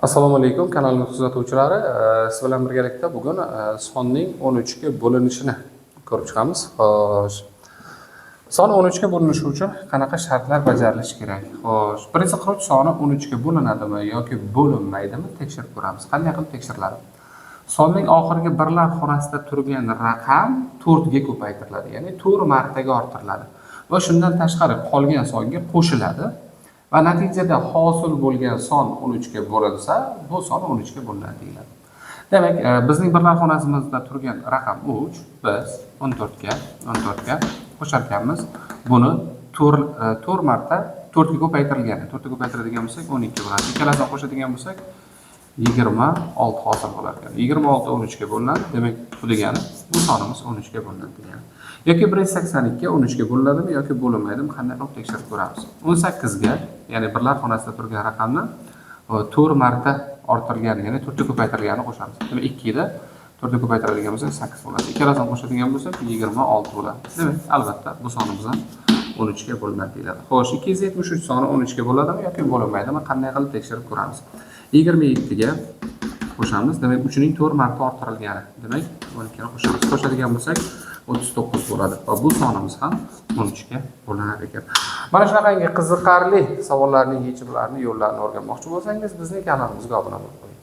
Assalomu alaykum, kanalimiz kuzatuvchilari. Siz bilan birgalikda bugun sonning 13 ga bo'linishini ko'rib chiqamiz. Xo'sh. Son 13 ga bo'linishi uchun qanaqa shartlar bajarilishi kerak? Xo'sh, 143 soni 13 ga bo'linadimi yoki bo'linmaydimi, tekshirib ko'ramiz. Qanday qilib tekshiriladi? Sonning oxirgi birlar xonasida turgan raqam 4 ga ko'paytiriladi, ya'ni 4 martaga orttiriladi va shundan tashqari qolgan songa qo'shiladi. Va natijada hosil bo'lgan son 13 ga bo'linsa, bu son 13 ga bo'linadi deyiladi. Demak, bizning birlar xonasimizda turgan raqam 3, biz 14 ga qo'shar ekanmiz. Buni 4 4 marta 4 ga ko'paytirilgani, 4 ga ko'paytiradigan bo'lsak 12 bo'ladi. Ikkalasini qo'shadigan bo'lsak 26 hosil bo'lar ekan. 26 13 ga bo'linadi. Demak, bu degani bu sonimiz 13 ga bo'linadi degani. Yoki 182 13 ga bo'linadimi yoki bo'linmaydimi, qanday qilib tekshirib ko'ramiz. 18 ga, ya'ni birlar xonasida turgan raqamni 4 marta orttirgani, ya'ni 4 ga ko'paytirilganini qo'shamiz. Demak, 2 da 4 ga ko'paytiradigan bo'lsak 8 bo'ladi. Ikkalasini qo'shadigan bo'lsak 26 bo'ladi. Demak, albatta bu sonimiz ham 13 ga bo'linadi deyiladi. Xo'sh, 273 soni 13 ga bo'ladimi yoki bo'linmaydimi, qanday qilib tekshirib ko'ramiz. 27 ga qo'shamiz. Demak, 3 ning 4 marta orttirilgani. Demak, 12 ni qo'shamiz. Qo'shadigan bo'lsak 39 bo'ladi va bu sonimiz ham 13 ga bo'linar ekan. Mana shunaqangi qiziqarli savollarning yechimlarini, yo'llarini o'rganmoqchi bo'lsangiz, bizning kanalimizga obuna bo'lib qo'ying.